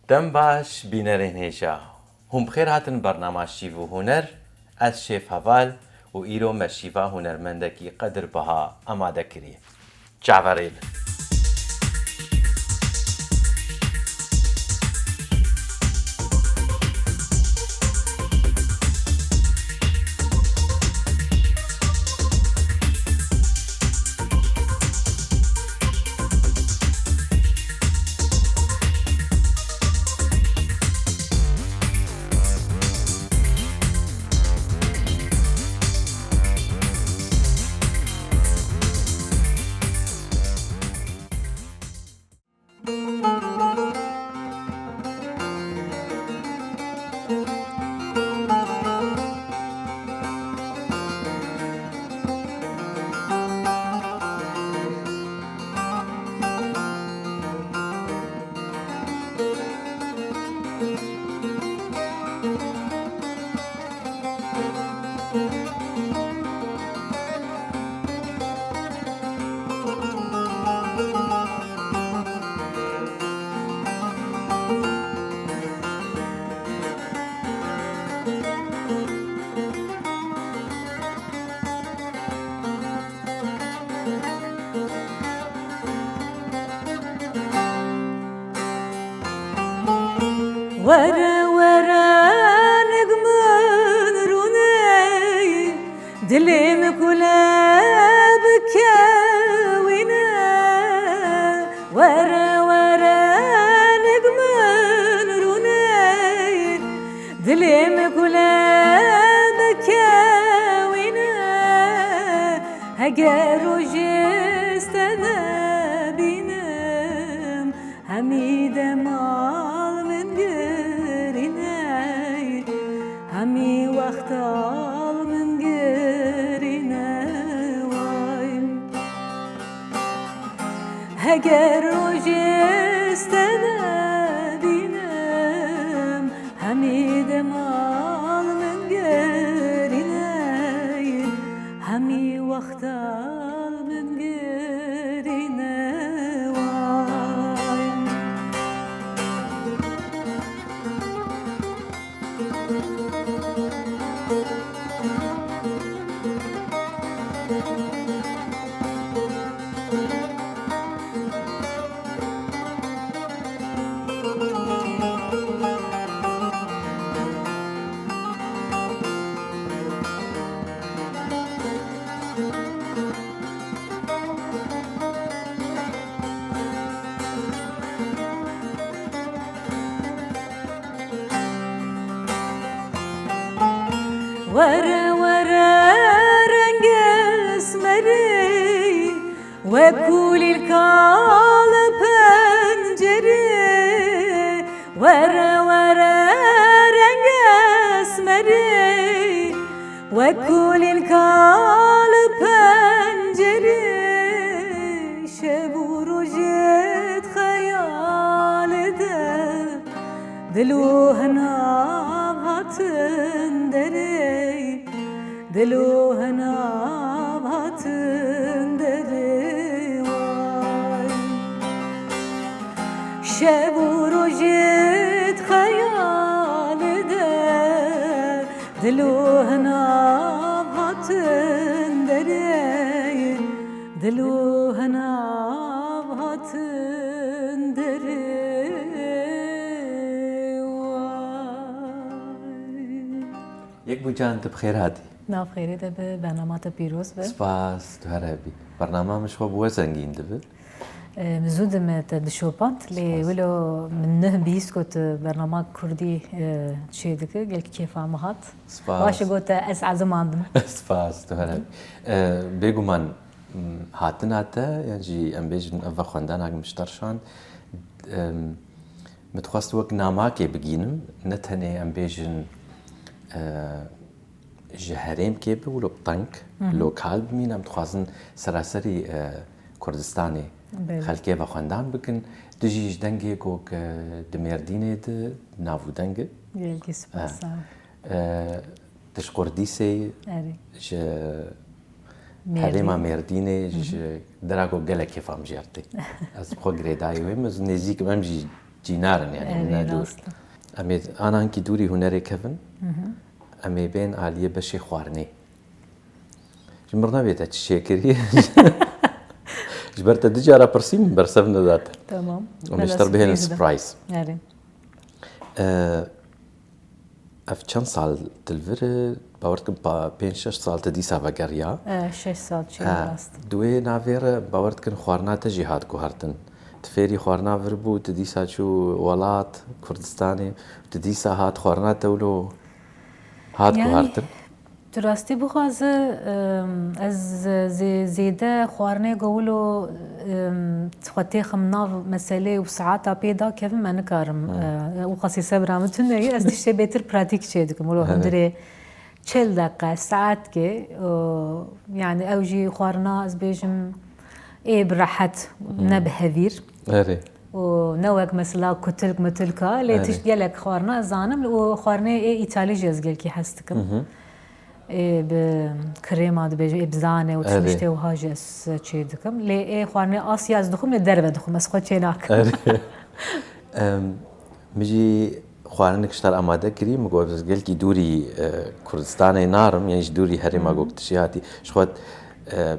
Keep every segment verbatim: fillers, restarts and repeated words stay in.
Dem baş bînerên hêja. Hûn bi xêr hatin bernama Şîv û Huner. Ez Şêf Heval û îro me şîva hunermendekî qedirbiha amade kiriye. Çaverê bin. Were were nig min rûnê, dilê min kule bikewîne. Were were nig min rûnê, dilê min kule bikewîne. Heger rojê ez te nebînim, hemî demal min girîne, hemî wextal min girîne way. Heger rojê ez te nebînim, hemî demal min girîne, hemî wextal min girîne way. Were were rengê esmerî, wek kulîlka li pencerê. Were were rengê esmerî, wek kulîlka li pencerê. Şev û rojê di xeyalê de, dil û hinav hatin derê, dil û hinav hatin derê way. Şev û rojê di xeyalê de, dil û hinav hatin derê, dil û hinav hatin derê way. Yekbûcan, tu bi xêr hatî. Nav xêrê te be, bernama te pîroz be. Spas, tu her hebî. Bernama min ji xwe bi we zengîn dibe. Em, zû dime te dişopand, lê Spas. Wilo min nuh bihîst ku tu bernama kurdî, e, çêdike, gelkî kêfa min hat. Spas. Baş e, got te ez ezimandim. Spas, tu her hebî. E, bêguman, m, hatina te, yan jî em bêjin ev vexwendana min ji te re şand, em, min dixwest wek namakê bigînim, ne tenê em bêjin, e, ji herêmkê bi wilo bi teng, Hı hı. lokal bimîne, em dixwazin seraserî, e, Kurdistanê Belê. xelkê vexwendan bikin. Tu jî ji dengê ku ke di Mêrdînê di nav û deng e. Gelkî spas, E, sağ ol. e, tu ji Qurdîsê yî, Erê. ji Mêrdîn. herêma Mêrdînê, Hı hı. ji dera ku gelek kêfa min jê re tê. Ez bi xwe girêdayî wê, min nêzîk im, em jî jî narin, yani Erê, ne dûr. Rast e. Em ê ana hinkî dûrî hunerê kevin, Hı hı. em ê bên aliyê beşê xwarinê. Ji mir nebê te çi çêkirî? Ji ber te du cara pirsî min bersev neda te. Tamam. Û Bela neşter bihêlin sürpriz be. Surprise. Erê. Ee, Ev çend sal di vir e? Bawer dikim pa-, pênc şeş sal te dîsa vegeriya. E, şeş sal çêbû, E, rast. Di wê navê re bawer dikin xwarina te jî hat guhertin. Tu fêrî xwarina vir bû, tu dîsa çû welat, Kurdistanê, tu dîsa hat xwarina te wilo hat Yani, guhertin. Tu rastî bixwaze, em, ez zê-, zêde xwarinê ku wilo, em, xwe têxim nav meselê û saeta pê dakevim, me nikarim. Hmm. E, û qasî sebra min tune ye, ez tiştê bêtir pratîk çê dikim. Wilo Evet. hundirê çil deqe, saetkê, o, yani ew jî xwarina, ez bêjim, ê bi rehet, Hmm. ne bi hevîr. Erê. Û ne wek mesela kutilk mutilka, lê Erê. tişt gelek xwarina ez zanim û xwarinê ê îtalî jî ez gelkî hes dikim. Hı hı. Ê bi krêma dibêje, ê bi zanê û Erê. tiştê wiha jî ez çê dikim. Lê ê xwarinê Asya ez dixwim, lê derve dixwim, ez xwe çê nakim. Erê. Em, min jî xwarinik ji te re amade kirî, min got, ez gelkî dûrî, e, Kurdistanê narim, yan ji dûrî herêma Hı hı. Gokdişî hatî. Ji xwe, em,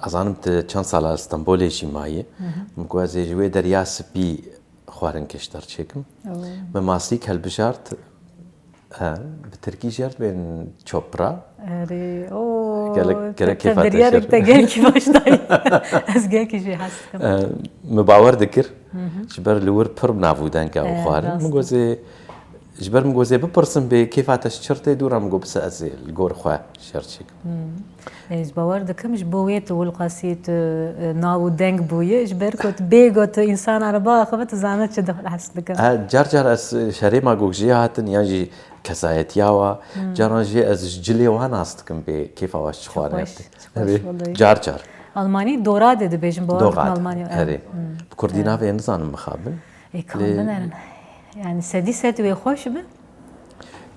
ez zanim tu çend sala li Stenbolê jî mayî. Hı hı. Min got, ez ê ji wê Derya Spî xwarinkê ji te re çêkim. Oo. Min masîk helbijart, he, bi tirkî jî ert bên çopra. Erê, o, Gelek, te, gelek te kêfa te biryarek şer. te gelkî baş dayî. Ez gelkî jê hez dikim. E, min bawer dikir. Hı hı. Ji ber li wir pir bi nav û deng e û E, xwarin. rast Min e. gozê, ji ber min gozê bipirsim bê kêfa te ji çir tê dû re, min got bise ez ê li gor xwe şer çêkim. Hmm. Ez bawer dikim ji bo wê tu wilqasî tu, e, nav û deng bûye, ji ber ku tu bê ku tu însana re biaxive, tu zane çi dihas dikim. E, car car ez şerê ma gok jê hatin yan jî kesayetiya wa, Hmm. caran jê ez ji cilê wa nas dikim bê kêfa wa ji Çok xwarin hoş, yaptı. çok hoş Erê, vallahi. Car car. Almanî Dorade dibêjin, bawer dikim Dorade, Almanya. erê. Hmm. Bi kurdî Evet. navê nizanim mixabin. Ê, kam Lê- binerin. Yani sedî sed wê xweş bi.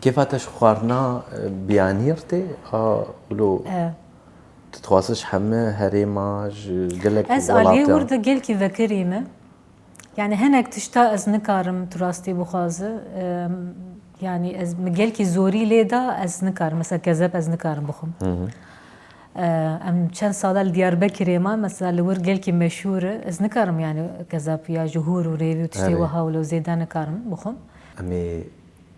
Kêfa te ji xwarina, e, biyanî re tê? A, wilo Evet. tu dixwazî ji heme herêma, ji gelek Ez aliyê welatan? wir de gelkî vekirî me. Yani hinek tişta ez nikarim tu rastî bixwaze. Em, yani ez mi gelkî zorî lê da ez nikarim. Mesela kezeb ez nikarim bixwim. Hı hı. E, em çend sala li Diyarbekirê ma, mesela li wir gelkî meşhûr e. Ez nikarim yani kezeb ya ji hûr û rêvî û tiştê Erê. wiha wilo zêde nikarim bixwim. Em ê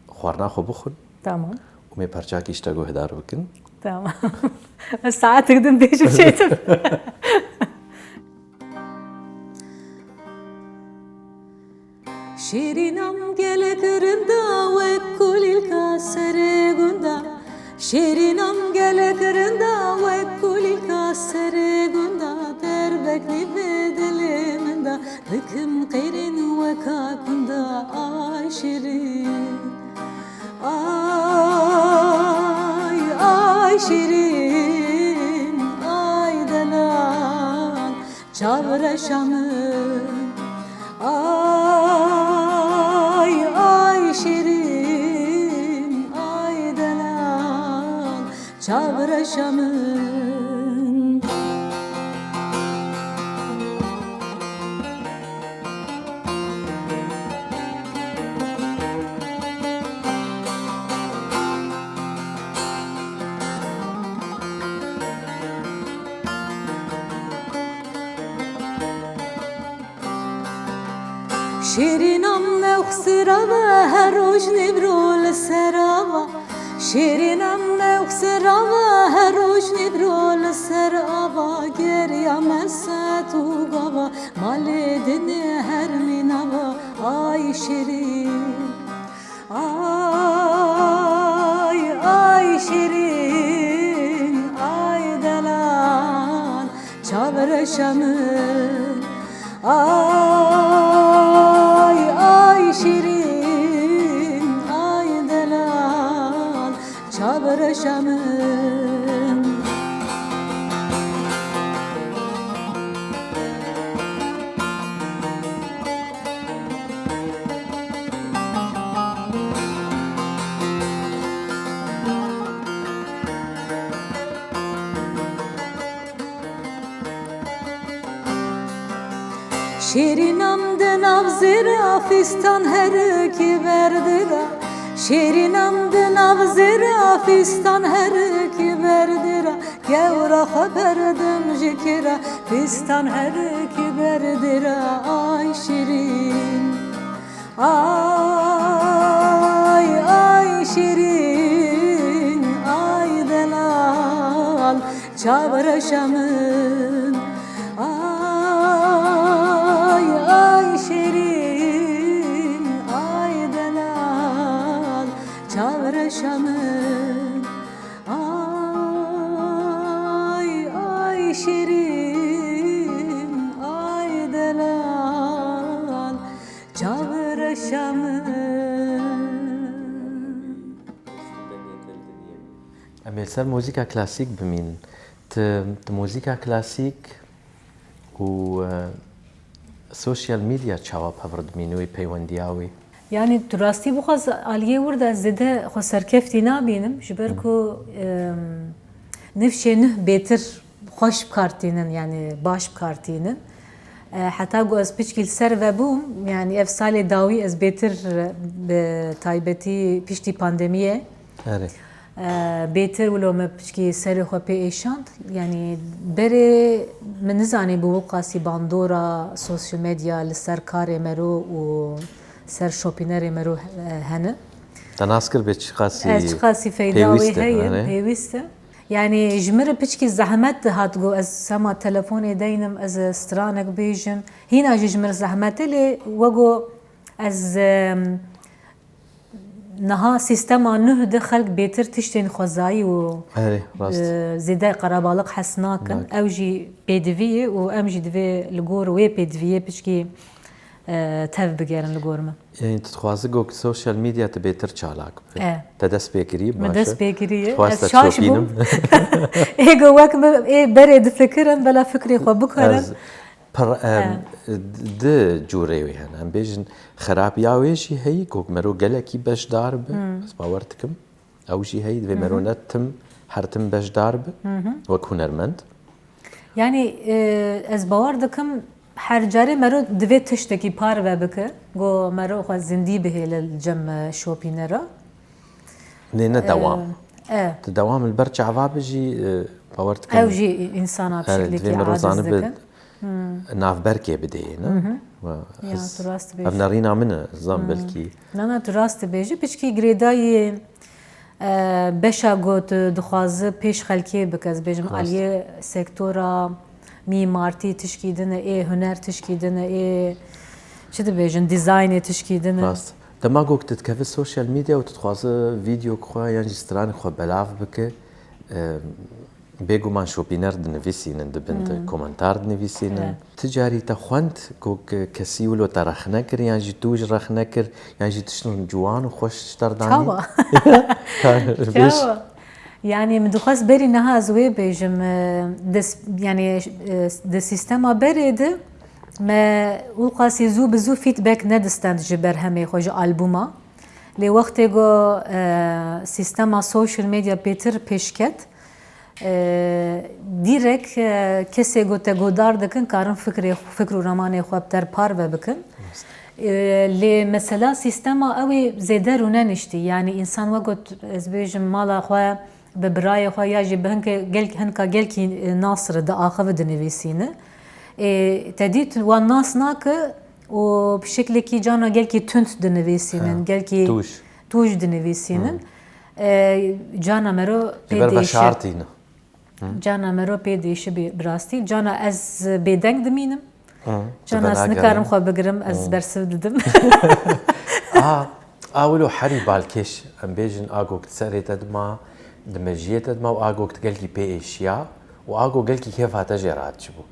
xwarina xwe bixwin. Tamam. Û em ê perçakî ji te guhdar bikin. Tamam. Ez saetek din bêjim çêtim. Şîrînam gelek rinda wek kulîlka serê gunda. Şîrînam gelek rinda wek kulîlka serê gunda. Derbek nîvê dilê min da, dikim qêrîn weka kunda. Ay şîrîn, ay, ay şîrîn, ay delal. Çavreşa min, ay, ay şîrîn, ay delal, çavreşa min. Şêrînam newxsira ve her roj nêvro li ser ava. Şêrînam newxsira ve her roj nêvro li ser ava. Geriya me saet û gava. Malê dinê her mîna va. Ay şêrîn. Ay, ay şîrîn, ay delal, çavreşa min. Ay, ay şîrîn, ay delal, çavreşa min. Şêrînam Di nav zêra fîstan herikî berdira, şêrînan di nav zêra fîstan herikî berdira, gewra xwe berdim ji kira, fîstan herikî berdira, ay şîrîn. Ay, ay şîrîn, ay delal, çavreşa min. Ay, ay şîrîn, ay delal, çavreşa min. Ay, ay şîrîn, ay delal, çavreşa min. Em ê li ser muzîka klasîk bimînin. Ti, ti muzîka klasîk û, e, sosyal medya çawa bi hev re dimîne wê peywendiya wê? Yanî tu rastî bixwaz aliyê wir de zêde xwe serkeftî nabînim, ji ber Hı. ku, em, nifşê nuh bêtir xweş bi kar tînin, yanî baş bi kar tînin. E, heta ku ez piçkî li ser vebûm, yanî ev salê dawî ez bêtir, bi taybetî piştî pandemiyê, Erê. e, bêtir wilo me piçkî serê xwe pê êşand. Yanî berê min nizanî bû wilo qasî bandora sosyal medya li ser karê mero û ser şopînerê mero, e, hene. Te nas kir bê çiqasî Ez çiqasî feyda wê pêwîst e, heye, erê. pêwîst e. Yanî ji min re piçkî zehmet dihat, got ez sema telefonê deynim, ez stranek bêjim. Hîna jî ji min re zehmet e, lê wego ez, em, niha sîstema nuh de xelk bêtir tiştên xwezayî û, Erê, rast. e, zêde qerebalix hes nakin. Nakin. Ew jî pêdivî ye û em jî divê li gor wê pêdiviyê piçkî, e, tev bigerin li gor min. Yanî tu dixwazi got sosyal medya te bêtir çalak bi. E. Te dest pê kirî, Min baş e. dest pê kirî ye. Dixwaz Ez te şaş çopînim. bûm. Ê go wek min ê berê difikirin, bela fikrê xwe bikarin. Ez pir, em, E. di cûrê wê hene. Em bêjin xerapiya wê jî heyî, got mero gelekî beşdar bi. Hmm. Ez bawer dikim. Ew jî heyî, divê Hı hı. mero ne tim, her tim beşdar bi. Hı hı. Wek hunermend. Yanî, e, ez bawer dikim her carê mero divê tiştekî parve bike, ku mero xwe zindî bihêle li cem, e, şopînera. Nê, ne E, dewam. e. Tu dewam li ber çava bi jî, e, bawer dikim. Ew jî însana bi Erê, şeklekî divê mero aciz zanibe dikin. Hmm. navberkê bidê, ne? Hı hı. Ve Ya, ez, tu rast dibêjî. ev nerîna min e, zan Hmm. belkî. Na, na, tu rast dibêjî. Piçkî girêdayî E, beşa ku tu dixwazi pêş xelkê bike, ez bêjim, Rast. aliyê sektora mîmartî tişkî din e, ê huner tişkî din e, ê çi dibêjin, dîzaynê tişkî din e. Rast. Dema ku tu dikeve sosyal medya û tu dixwazi vîdeo xwe yan jî stranek xwe belav bike, e, bêguman şopîner dinivîsînin, di bin de Hı. komentar dinivîsînin. Evet. Ti carî te xwend ku ke-, kesî wilo te rexne kir, yan jî tu ji rexne kir, yan jî tiştin ciwan û xweş ji te re danî? Çawa? Ka-, bêj. Çawa? Yanî min dixwest berî niha ez wê bêjim, e, di s-, yanî, e, di sîstema berê de me wilo qasî zû bi zû feedback nedistend ji berhemê xwe, ji albûma. Lê wextê ku, e, sîstema social media pêtir pêş ket, E, dîrek, e, kesê ku te guhdar dikin, karin fikrê, fikr û ramanê xwe bi te re parve bikin. Rast. E, lê mesela sîstema ew ê zêde rûneniştî. Yanî însan wek got, ez bêjim, mala xwe bi birayê xwe ya jî bi hinke gel-, hinka gelkî, e, nas re diaxive dinivîsîne. E, te dît wan nas nake û bi şeklekî cana gelkî tund dinivîsînin, Ha, gelkî tûj. tûj dinivîsînin. Hmm. E, cana mero Ji pê ber dêşe. veşartî ne. Hı. Cana mero pê dêşe bi, bi rastî. Cana ez bêdeng dimînim. Hı. Cana ez Dibe nikarim nagerin. xwe bigirim, ez Hı. bersiv didim. A, a wilo herî balkêş, em bêjin, a gok di serê te dima, di mejiyê te dima û a gok di gelkî pê êşiya û a gok gelkî kêfa te jê re hatibû.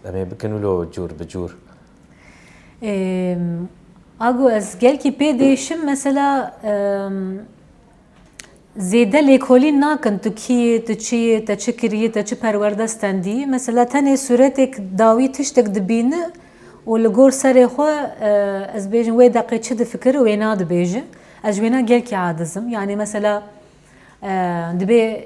Em ê bikin wilo cûr bi cûr. Em, a go ez gelkî pê dêşim, mesela, em, Zêde lêkolîn nakin, tu kî yî, tu çi yî, te çi kirî, te çi perwerde stendî. Mesela tenê sûretek dawî tiştek dibîni û li gor serê xwe, e, ez bêjim wê deqê çi difikir, wêna dibêje. Ez ji wêna gelkî aciz im. Yanî mesela, e, dibê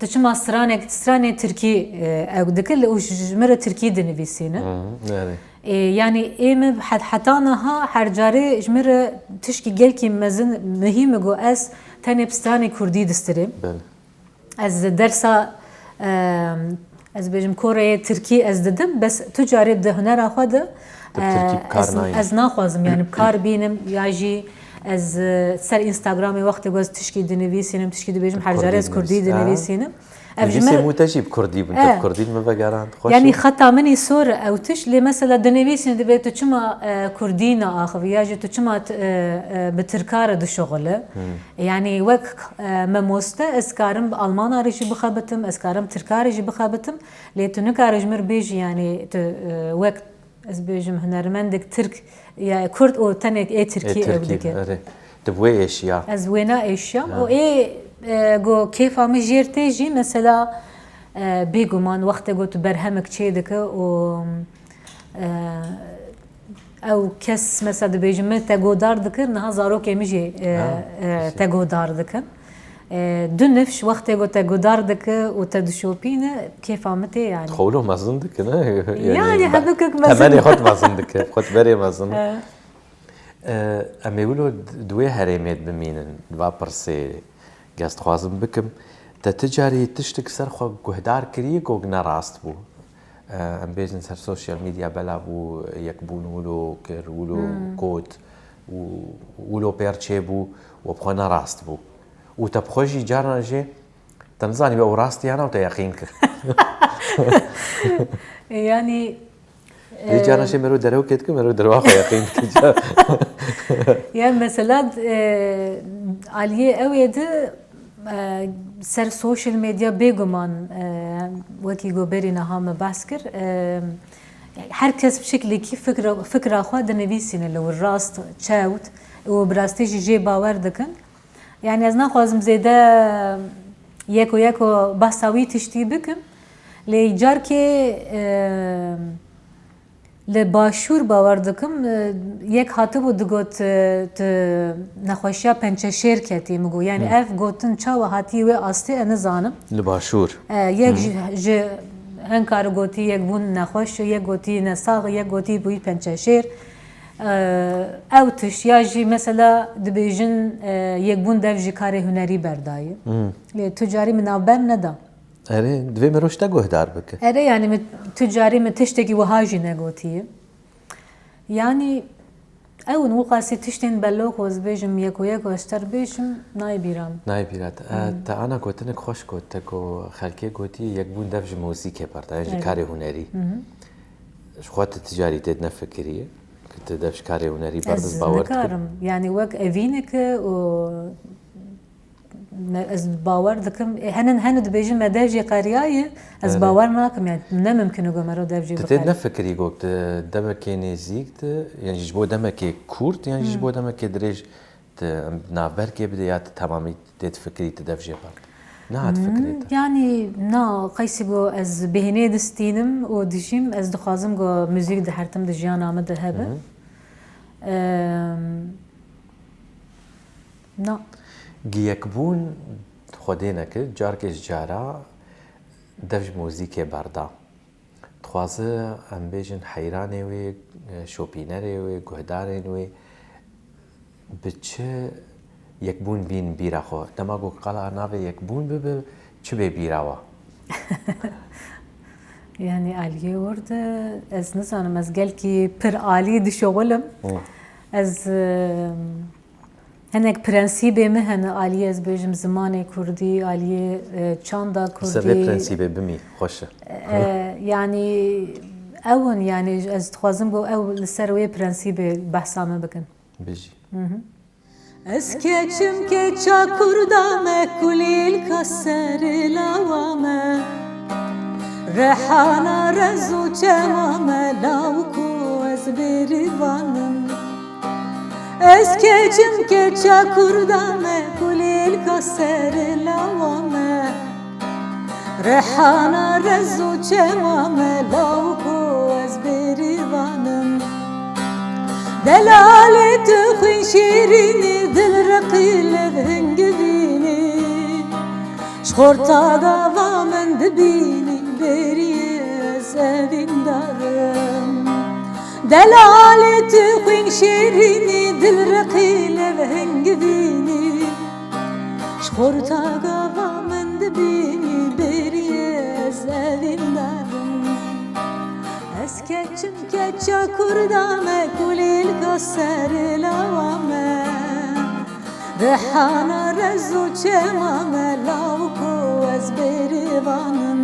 tu çima stranek, stranê tirkî, e, ew dikir û ji, ji min re tirkî dinivîsîne. Hı hı, yani. Ê, yanî ê min het-, heta niha her carê ji min re tişkî gelkî mezin mihîm e ku ez tenê bi stranê kurdî distirêm. Belê. Ez dersa, e, ez bêjim koreyê tirkî ez didim, bes tu carê di hunera xwe de, Di tirkî e, bi kar ez, nayî. ez naxwazim, yanî bi kar bînim ya jî ez, e, ser Instagramê wextê ku ez tişkî dinivîsînim, tişkî dibêjim, Bi her carê kurdî ez kurdî dinivîs-, e. dinivîsînim. Ev ji Nivîsê min min te jî bi kurdî bûn, te bi Eh. kurdî min vegerand. Xweş Yanî bû. xeta min î sor e ew tişt, lê mesela dinivîsîne dibê tu çima, e, kurdî naaxivî ya jî tu çima t-, e, e, bi tirka re dişuxile? Hmm. Yanî wek, e, memoste ez karim bi almana re jî bixebitim, ez karim tirka re jî bixebitim, lê tu nikare ji min re bêjî yanî tu, e, wek Ez bêjim hunermendek Tirk, ya Kurd û tenek ê Ê Tirkî ew Tirkî, dike. erê. Tu bi wê êşiya. Ez wêna êşiyam Ha. û ê, e, go kêfa min jêr tê jî, mesela, e, bêguman wextê go tu berhemek çê dike û, e, ew kes, mesela dibêjim min te godar dikir, niha zarokê min jî, e, Ha, e, pişt. te godar dikin. E, du nifş wextê ku te gudar dike û te dişopîne, kêfa min tê yanî. Xwe wilo mezin dike, ne? Yanî, Yanî, be-, hebikek mezin. Temenê xwe mezin dike, xwe berê mezin. E. E, em ê wilo d-, di wê herêmê de bimînin, di va pirsê, ez dixwazim bikim. Te ti carî tiştek ser xwe guhdar kiriye ku ne rast bû? E, em bêjin ser sosyal medya bela bû, yekbûn wilo kir, wilo Hmm. got û wilo pêr çêbû û bi xwe ne rast bû. Û te bi xwe jî carna jê, te nizanî be ew rast yana û te yeqîn kir. Yanî, Lê carna e, jê mero derewkê dike, mero derwa xwe yeqîn dike. Ya mesela, e, aliyê ew ê di, e, ser social media bêguman, e, wekî ku berî niha me behs kir, e, her kes bi şeklekî fikra, fikra xwe dinivîsîne li wir rast, çewt û bi rastî jî jê bawer dikin. Yanî ez naxwazim zêde yeko yeko behsa wî tiştî bikim. Lê carkê, e, li Başûr bawer dikim, e, yek hatibû digot, e, tu nexweşiya pençeşêr ketî, min got. Yanî Hı. ev gotin çawa hatiye wê astê, ez nizanim. Li Başûr. E, yek Hı. ji, ji hin kar gotî yek bûn nexweş, yek gotî nesax, yek gotî bûyî pençeşêr. E, ew tişt ya jî mesela dibêjin, e, yekbûn dev ji karê hunerî berdayî. Hmm. Lê tu carî min navber neda. Erê, divê mirov ji te guhdar bike. Erê, yanî min tu carî min tiştekî wiha jî negotiye. Yanî ew in wiqasî tiştên bello ku ez bêjim yeko yeko ez ter bêjim nayê bîra min. Nayê bîra te. E, Hmm. te ana gotinek xweş got, te ku xelkê gotiye yekbûn dev ji muzîkê berda, yan ji Erê. karê hunerî. Hı hı. Ji xwe tu ticarî tê nefikiriye, ku tu dev ji karê hunerî Ez berdin bawer dikim. nikarim. Yanî wek evîneke û me, ez bawer dikim. E, henin, hene dibêjin me dev jî qeriyaye. Ez Erê. bawer nakim. Yanî ne mimkin e ku mero dev jî Tu tê biqeriye. nefikirî ku tu demekê nêzîk de, yan jî ji bo demekê kurt, yan jî ji Hmm. bo demekê dirêj. Te, em, navberkê bide ya te temamî tê difikirî, te dev jê berd? Niha Hmm, difikirî te? yanî, na, qeysî ku ez bêhnê distînim û dijîm, ez dixwazim ku muzîk di her tim di jiyana min de hebe. Hı hı. Em, na. Gi yekbûn Xwedê neke, carkê ji cara dev ji muzîkê berda. Dixwaze, em bêjin, heyranê wê, şopînerê wê, guhdarên wê bi çi yekbûn bîn bîra xwe? Dema ku qala navê yekbûn bibe, çi bê bîra we? Yanî aliyê wir de ez nizanim, ez gelkî pir alî dişuxilim. Hı. Ez, e, Hinek prensîbê min hene, aliyê ez bêjim zimanê kurdî, aliyê, e, çanda kurdî. Ser vê prensîbê bimî, xweş e. E, yanî ew in, yanî ez dixwazim ku ew li ser wê prensîbê behsa me bikin. Bijî. Hı hı. Ez keçim keça kurda me, kulîlka ser lawa me. Rehana rez û çema me, lawik û ez bêrîvan im. Ez keçim keça kurda me, kulîlka ser lawa me. Rehana rez û çema me, lawik û ez bêrîvan im. Delalê tu xwîn şîrînî, dil reqî lev hingivînî. Ji xorta gava min dibînî, bêrî ez evîndar im. Delalê tu xwîn şêrînî, dil reqî lev hingivînî. Ji xorta gava min dibînî, bêrî ez evîn darim. Ez keçim keça kurda me, kulîlka serê lawa me. Rihana rez û çema me, lawiko ez bêrîvan im.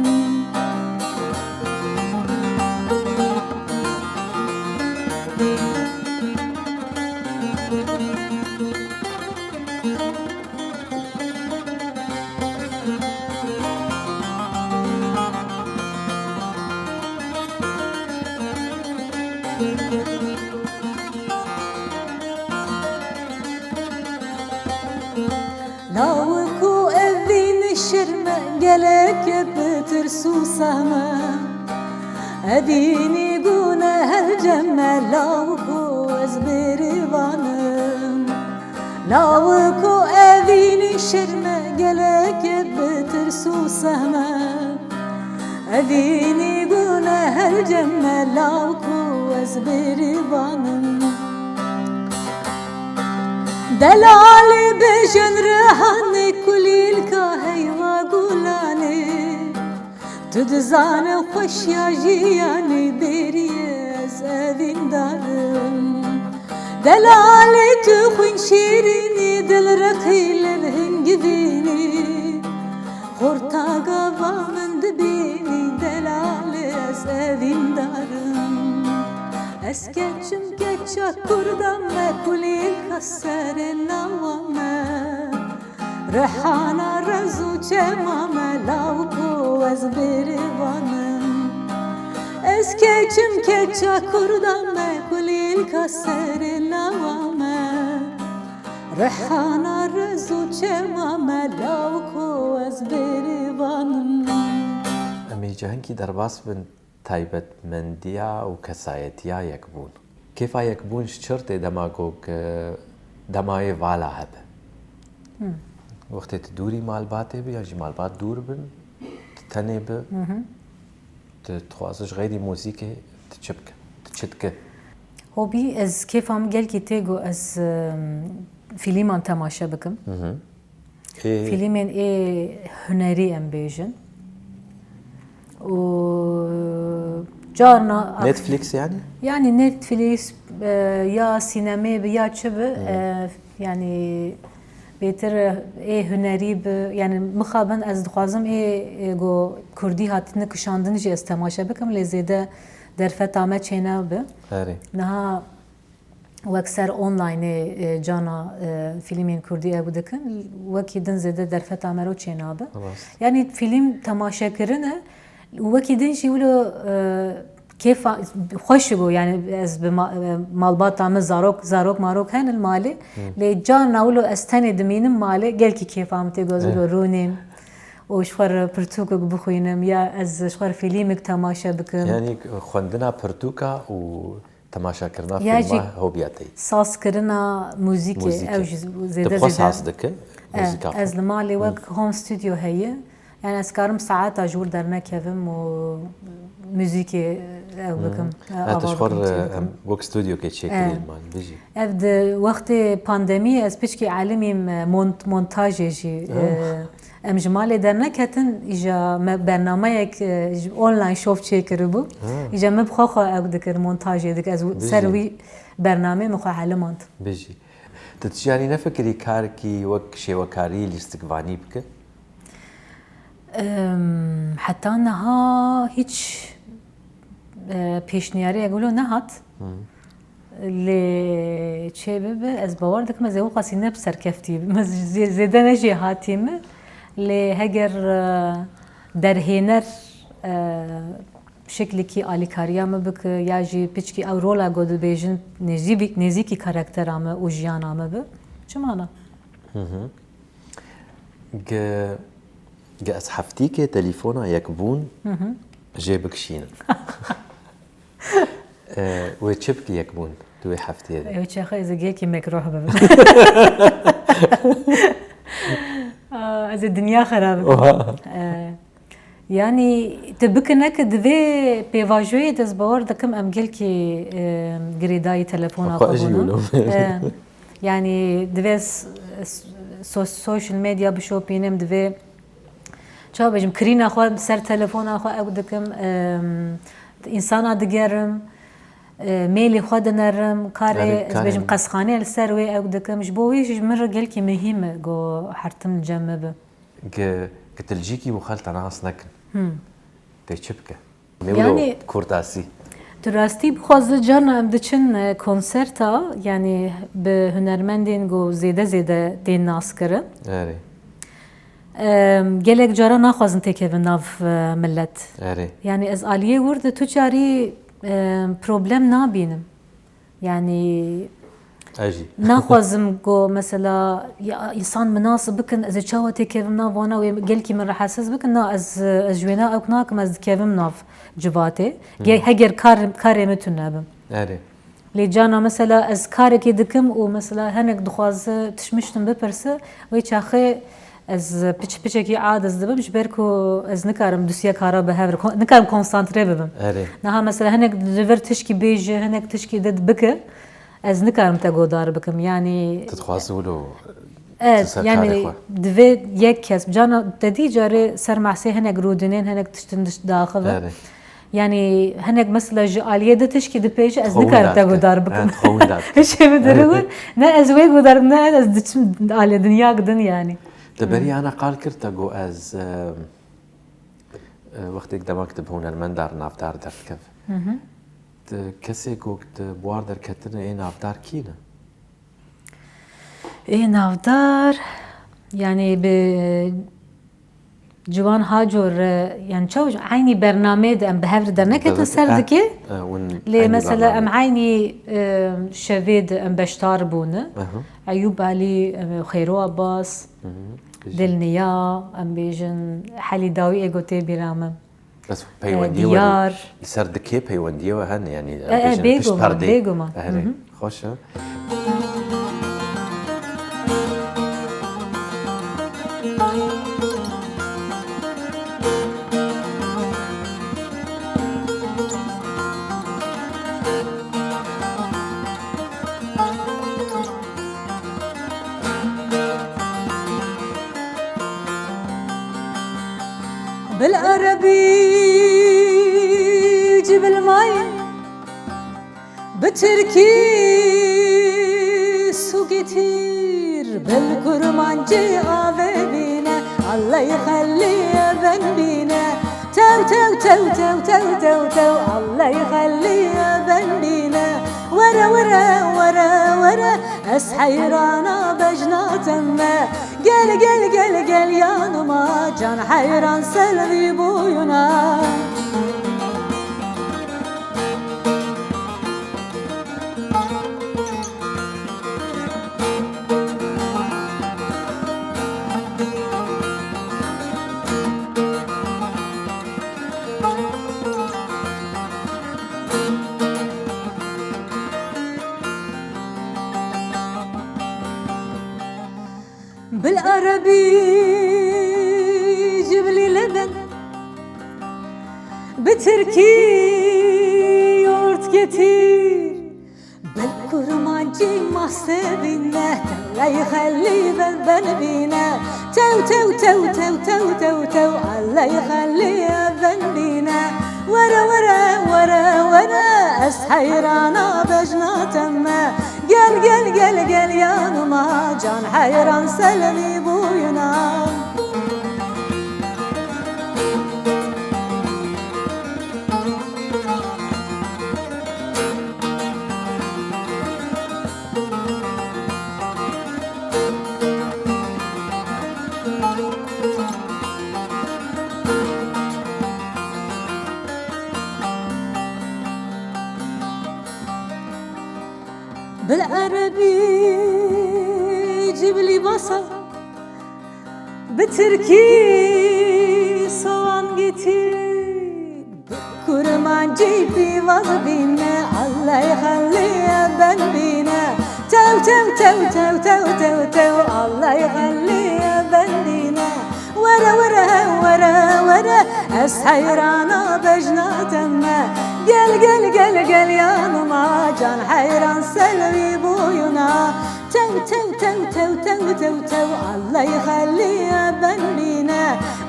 Lawiko evînî şirme, gelek bi tirs û sehme. Evînî gune her cem me, lawiko ez bêrîvan im. Lawiko evînî şirme, gelek bi tirs û sehme. Evînî gune her cem me, lawiko ez bêrîvan im. Delalî bêjin rihanê, kulîlka heyva gulanê. Tu dizane xweşiya jiyanê, bêrî ez evîn darim. Delalê tu xwîn şîrînî, dil reqî lev hingivînî. Xorta gava min dibînî, delalê ez evîn darim. Ez keçim keça kurda me, kulîlka serê lawa me. Rihana rez û çema me, lawiko ez bêrîvan im. Ez keçim keça kurda me, kulîlka serê lawa me. Rihana rez û çema me, lawiko ez bêrîvan im. Em ê cihekî derbas bin taybetmendiya û kesayetiya yekbûn. Kêfa yekbûn ji çi re tê dema ku, ku dema yê vala hebe? Hmm. Wextê tu dûrî malbatê bi, yan jî malbat dûr bin, tu tenê bi, tu dixwaze ji xeyrî muzîkê tu çi bike? Tu çi dike? Hobî, ez kêfa min gelkî tê ku ez, em, fîlîman temaşe bikim. Hı hı. Ê, Fîlmên ê hunerî em bêjin. Û carna Netflix yani? Yani Netflix, e, ya sînemê bi ya çi bi, e, yani bêtir, e, ê hunerî bi, yani mixabin ez dixwazim ê, ê go kurdî hatine kişandin jî ez temaşe bikim, lê zêde derfeta me çênabe. Erê. Niha wek ser onlineê, e, cana, e, fîlmên kurdî ew dikin, wekî din zêde derfeta me re çênabe. Rast. Yanî fîlm temaşe kirine, wekî din jî wilo, e, kêfa xweş bû. Yani ez bi ma-, e, malbata min zarok, zarok marok henin malê. Lê carna wilo ez tenê dimînim malê, gelkî kêfa min tê ku ez wilo rûnêm û ji xwe re pirtûkek bixwînim ya ez ji xwe re fîlmik temaşe bikim. Yani xwendina pirtûka û Temaşakirina Ya fîlma jî hobiya te ye. Sazkirina muzîkê, Muzîkê. Ew jî zêde Tu xwe zêde. Saz dike? E, muzîka xwe? Ez li malê wek home studio heye. Yani ez karim saeta ji wir dernekevim û muzîkê ew bikim. E, Ha, tu ji ava xwe bikim, re, çêbikim. Em, wek studyokê çêkirî E. Li mal, bijî. Ev di wextê pandemiyê ez piçkî elimîm, e, mont-, montajê jî, e, Em ji malê derneketin, îja me bernameyek, e, ji online şov çêkiribû. Ha. Îja me bi xwe xwe ew dikir, montajê dikir. Ez Bijî. Ser wî bernameyê min xwe elimand. Bijî. Tu tijî nefikirî karekî wek şêwekarî, lîstikvanî bike? Em, heta niha hiç, e, pêşniyariyek wilo nehat. Hı. Lê çê bibe, ez bawer dikim, ez ê wexasî ne bi serkeftî bim. Ez zê-, zêde ne jêhatî me. Lê heger, e, derhêner, e, şiklekî alîkariya me bike, ya jî piçkî ew rola ku dibêjin nêzî-, nêzîkî karaktera me û jiyana me be, çima ne? Hı hı. Ge, ge ez heftîkê telefona yekbûn Hı hı. jê bikişînim. E, wê çi bikî yekbûn di wê heftiyê de? Ew çaxa ez ê gelkî mekruh bibim. Aa, ez ê dinya xera bikim. Oha. E, Yanî tu bikine ki divê pêvajoyê de ez bawer dikim em gelkî, e, girêdayî telefona Xwe xwe jî bûne. wilo. E, yanî divê s-, s-, so-, social media bişopînim, divê çawa bêjim, kirîna xwe ser telefona xwe ew dikim, e, însana digerim, e, mêlî xwe dinerim, karê Erê, ez karê bêjim min. qesxanê li ser wê ew dikim. Ji bo wî jî min re gelkî mihîm e ku hertim cem me bi. Gi-, gitilcîkî û xelta nas nekin. Hmm. Tê çi bike? Ne wilo Yanî, kurtasî? Tu rastî bixwaze carna em diçin, e, konserta, yanî bi hunermendên ku zêde zêde tên naskirin. Erê. Em, gelek cara naxwazin têkevin nav, e, millet. Erê. Yanî ez aliyê wir de tu carî, e, problem nabînim. Yanî Ez jî. naxwazim ku mesela ya însan min nas bikin, ez ê çawa têkevim nav wana wê gelkî min rehetsiz bikin. Na, ez, ez ji wêna ew nakim, ez dikevim nav civatê. Ge-, heger kar, karê min tune bim. Erê. Lê cana mesela ez karekê dikim û mesela henek dixwaze tişmiştim bipirse, wê çaxê Ez piç piçekî aciz dibim, ji ber ku ez nikarim du sê kara bi hev re, kon-, nikarim konsantre bibim. Erê. Niha mesela hinek li vir tişkî bêje, hinek tişkî did bike, ez nikarim te godar bikim. Yanî Tu dixwazî wilo Evet, tu ser karê yanî xwe. divê yek kes, cana te dî carê ser mehsê hinek rûdinên, hinek tiştin diş daxive. Erê. Yanî hinek mesela ji aliyê de tişkî dipêje, ez Xwe nikarim winda te dike. godar bikim. Evet, xwe winda dike. Hişê min Evet. diriwin, ne ez wê godar bikim, ne ez diçim alê dinya gidin yanî. Te berî ana qal kir te got ez, e, e, wextêk demek tu bi hunermenda re navdar derdiket. Hı hı. Tu kesê ku tu bi war derketine ê navdar kî ne? Ê navdar, yanî bi Ciwan Haco re, yanî çawa eynî bernameyê de em bi hev re derneketin Belê, ser eh, dikê. eh, hûn Lê eynî mesela em bernameyê. eynî, e, şevê de em beşdar bûne. Aha. Eyûb Elî, e, Xeyro Abbas, Hı hı. Dilniya, em bêjin Helî Dawî ê ku tê bîra min. Bes E, peywendiyê we Diyar. li ser dikê peywendiyê we hene, yanî em E, e, bêjin pişt bêguman, perdê. bêguman. Erê, Hı hı. xweş e. بالعربي جيب المي، بتركي سو getir، بالكرمانجي ave bîne، الله يخلي ben bîne. Tew, tew, tew, tew, tew, tew, tew, الله يخلي ben bîne. Were, were, were, were, ez heyrana bejna te me. Gel, gel, gel, gel yanıma, can heyran selvî boyuna. بالعربي جيب لي لبن، بتركي yoğurt getir، بالكرمانجي mase bîne، الله يخلي ben, ben bîne. Tew, tew, tew, tew, tew, tew, tew، الله يخلي ben bîne. Were, were, were, were, ez heyrana bejna te me. Gel, gel, gel, gel yanıma, can heyran selvî boyuna. بالعربي جيب لي بصل، بتركي soğan getir، بالكرمانجي pîvaz bîne، الله يخلي ben bîne. Tew, tew, tew, الله يخلي ben bîne. Were were were were, ez heyrana bejna te me. Gel gel gel gel yanıma, can heyran ser vî boyuna. Tew tew tew tew tew tew tew, Allay xeliye ben bîne.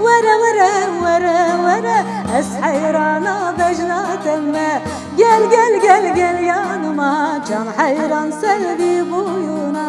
Were were were were, ez heyrana bejna te me. Gel gel gel gel yanıma, can heyran ser vî boyuna.